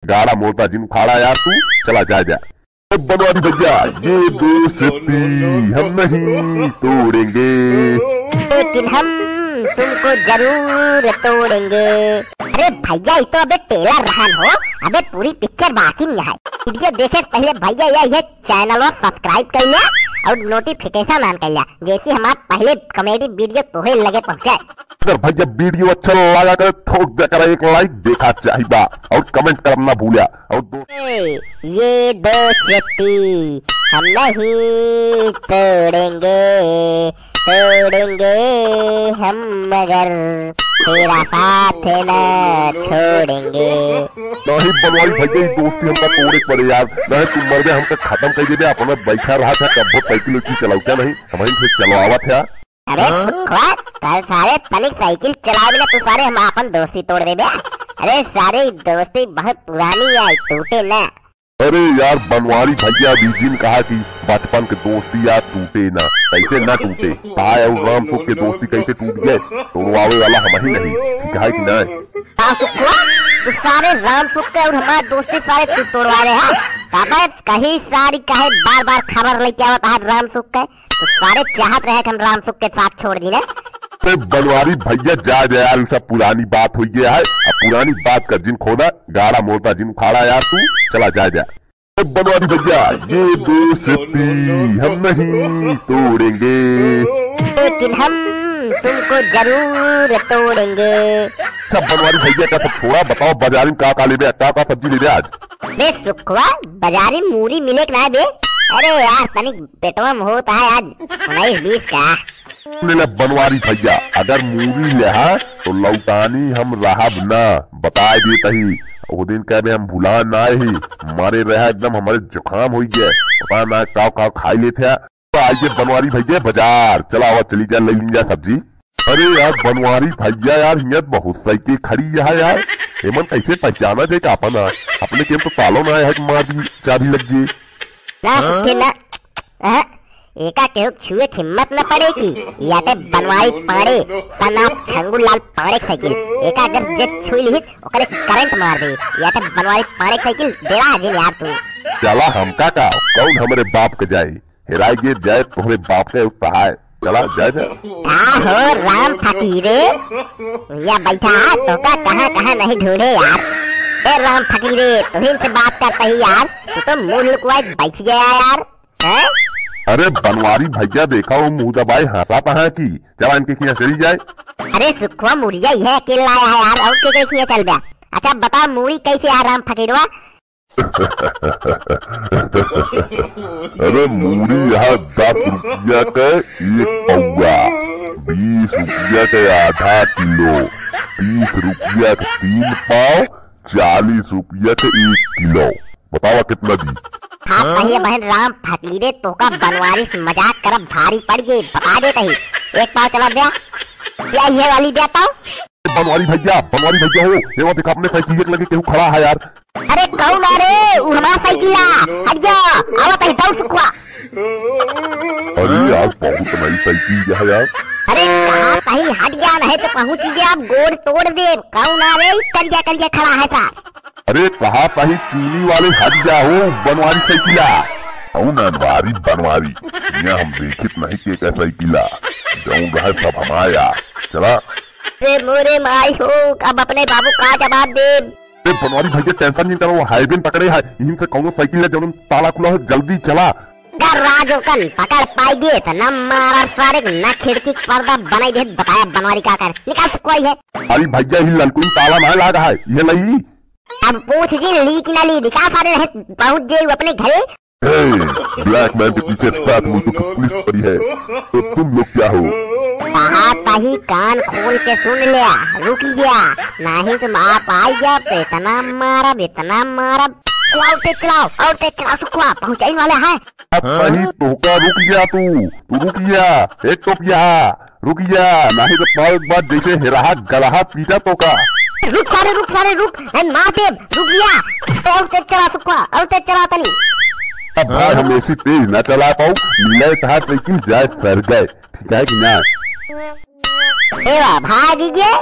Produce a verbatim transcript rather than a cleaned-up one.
गाड़ा मोटा जिन उखाड़ा यार तू, चला जा, जा। ए बनवारी भैया, ये दोस्ती हम नहीं तोड़ेंगे। लेकिन हम तुमको जरूर तोड़ेंगे। अरे भैया, ये तो अबे trailer रहन हो, अबे पूरी picture बाकी नहीं है। Video देखे से पहले भैया ये, ये channel subscribe कर लिया और notification on कर लिया, जैसे हमार पहले comedy video तोहे लगे पहुँचे। अगर भैया video अच्छा लगा करे, ठोक दे करे एक like, देखा चाहिबा और comment करना ना भूलिया। और दो ए, ये दोस्ती हम नहीं तोड़ेंगे, तोड़ेंगे हम मगर तेरा साथ ना छोड़ेंगे। नहीं बनवारी भैया, ये दोस्ती हमका तोड़े के पड़े यार, नहीं तू मर गए हमका खत्म कर देबे, अपना बैठा रहा था, कब साइकिल उइकिल चलाऊ क्या नहीं, हम से चलवावत है। अरे हाँ? सुखवा, कल सारे तनिक साइकिल चलावे ना तू सारे हम आपन दोस्ती तोड़ देबे। अरे सारे दोस्ती बहुत पुरानी है, टूटे ना। अरे यार बनवारी भैया, अभी जिन कहा कि बचपन के दोस्ती यार टूटे ना, कैसे ना टूटे? ताय और राम सुख के दोस्ती कैसे टूट गए? तोड़वावे वाला हम ही नहीं, ठीक है कि नहीं? का सुखवा, तू सारे राम सुख के और हमार दोस्ती सारे तू तोड़वा रहे हैं। काबे कहीं सारी काहे बार बार खबर लेके आवत है राम सुख के? तो सारे चाहत रहे कि हम राम सुख के साथ छोड़ दी ना। अरे बनवारी भैया, जा जा यार, उ सब पुरानी बात हो गया है। अब पुरानी बात का जिन खोदा, गाड़ा मोटा जिन उखाड़ा यार तू, चला जा जा। अरे बनवारी भैया, ये दोस्ती हम नहीं तोड़ेंगे। लेकिन हम तुमको जरूर तोड़ेंगे। अच्छा बनवारी भैया का सब छोड़ा, बताओ बाजारी में का का लेबे, का का सब्जी लेबे आज? बे सुखवा, बाजारी में मूरी मिले के ना बे? अरे यार, तनिक पेटवा में होत है आज उन्नीस बीस का। सुन ले बनवारी भैया, अगर मूरी लेहा तो लौटानी हम रहब ना, बताए देत ही। वो दिन कहबे हम भुला ना ही, मारे रहा एकदम हमारे जुकाम हो गया, पता ना काव काव खाई लेते हैं। तो आइए बनवारी भैया बाजार, चला आवा चली जा, ले लीन जा सब्जी। अरे यार बनवारी भैया यार, हियाँ बहुत साइकिल खड़ी है यार, एमन कैसे पहचाना जाए का अपन? अपने के तो तालो ना है, मार दी चाबी लग गई। ना सुखे ना, अह, एका केहू छुए के हिम्मत न पड़े की, या ते बनवारी पाड़े, तना छंगू लाल पाड़े के साइकिल, एका अगर जे छुई लिहिस, ओकरे करंट मार दे, या ते बनवारी पाड़े के साइकिल डेरा जिन यार तू। चला हमका का, कौन हमरे बाप के जाए? हेराई गे जाए तोहरे बाप के सहाय। चला, जाए, जाए। का हो राम फकीरे? या बैठा, तोका कहाँ, कहाँ नहीं ढूंढे यार। ए राम फकीरे, तुहिन से बात करता ही यार, तू तो मुंह लुकवाए बैठ गया यार। हैं? अरे बनवारी भैया, देखा वो मुंह दबाए हंसा तहाँ की। चला इनके किया चली जाए। अरे सुखवा मुड़िया यह अकेला आया है यार, और के, के किया चल गया? अच्छा बता मूड़ी कैसे आ राम फकीरवा? अरे मूड़ी यहाँ दस रुपया के एक पौवा, बीस रुपया के आधा किलो, तीस रुपया के तीन पाव, चालीस रुपया के एक किलो। बतावा कितना दी? हाँ, पहले बहन राम फकीरे, तोका बनवारी से मजाक करब भारी पड़ गई, बता देत ही। एक पाव चला द्या, या ये वाली द्या तो? बनवारी भैया, बनवारी भैया हो, ये वो देखा अपने साइकिल के लगे केहू खड़ा है यार। अरे कौन आ रे? उ हमार साइकिल आ, हट जा, आवा कहीं दौड़ सुखवा। अरे यार बहुत नई साइकिल है यार। अरे कहाँ कहीं हट जा, नहीं तो पहुँच गया, अब गोड़ तोड़ दे। कौन आ रे? करिया करिया खड़ा है सा। अरे कहा कहीं चीनी वाले हट जा हो, बनवारी साइकिला। अउ बनवारी, बनवारी, यहाँ हम देखित नहीं के का साइकिला, जौन रहे सब हमाया। चला। रे मोरे माई हो, अब अपने बाबू का जवाब दे? ए बनवारी भैया टेंशन नहीं करो, हाईवे पकड़े है, इनसे कौनो साइकिल ले जौन ताला खुला हो, जल्दी चला। अगर राजोकन पकड़ पाई गए तो न मारा सारे ना खिड़की के पर्दा बनाई दे, बताया बनवारी का कर निकाल से कोई है। अरे भैया ही ललकुन ताला ना लाग है, ये लई। अब पूछ जी ली कि ना ली, निकाल सारे रहे पहुंच जे अपने घरे। ए, ब्लैक मैन के पीछे सात मुल्कों की पुलिस पड़ी है, तो तुम लोग क्या हो? कहा तही कान खोल के सुन लिया, रुक गया, नहीं तुम आप आई जाओ तो इतना मारब, इतना मारब। चलाओ तेज चलाओ, और तेज चलाओ सुखवा, पहुंचाई वाला है। अब तही तोहका रुक गया तू, तू रुक गया, एक टोपिया। रुक जा, नहीं तो पाँव एक बार जैसे हेराहा गलाहा पीटा तोका। रुक सारे, रुक सारे, रुक, ए, मार देब, रुक जा। ए, और तेज चला सुखवा, और तेज चला तनी। अब भाई हम ऐसी तेज ना चला पाऊ, मिले तहार साइकिल जाए सर गए, ठीक है कि ना? ए वाह, भाग गए,